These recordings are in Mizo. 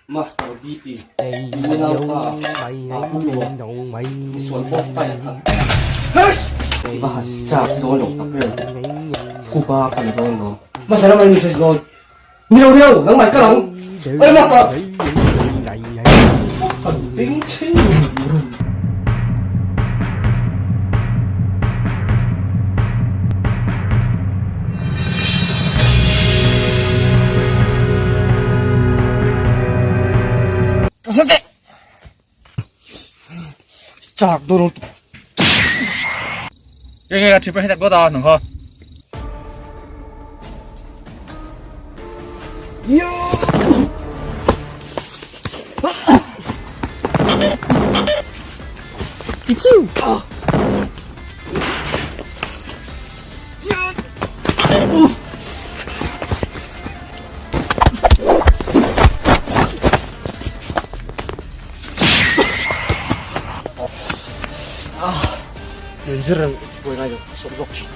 Master BP unaupa ah pu lua misual boss pa in khat I va han chak dawn lo tak em khupa ka la dawn lo Master ram an message dawn ni lo ni lo nangmah ka lang Oi Master Han beng chhing Chak dawn lutuk. Nge nge thipa hetak bawta nang kha. Zir reng buai ngai lo sawm zawk thin.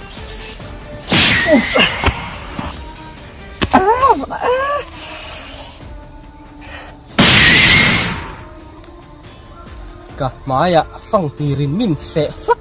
Ka hmaiah fang hnirin min seh hlak.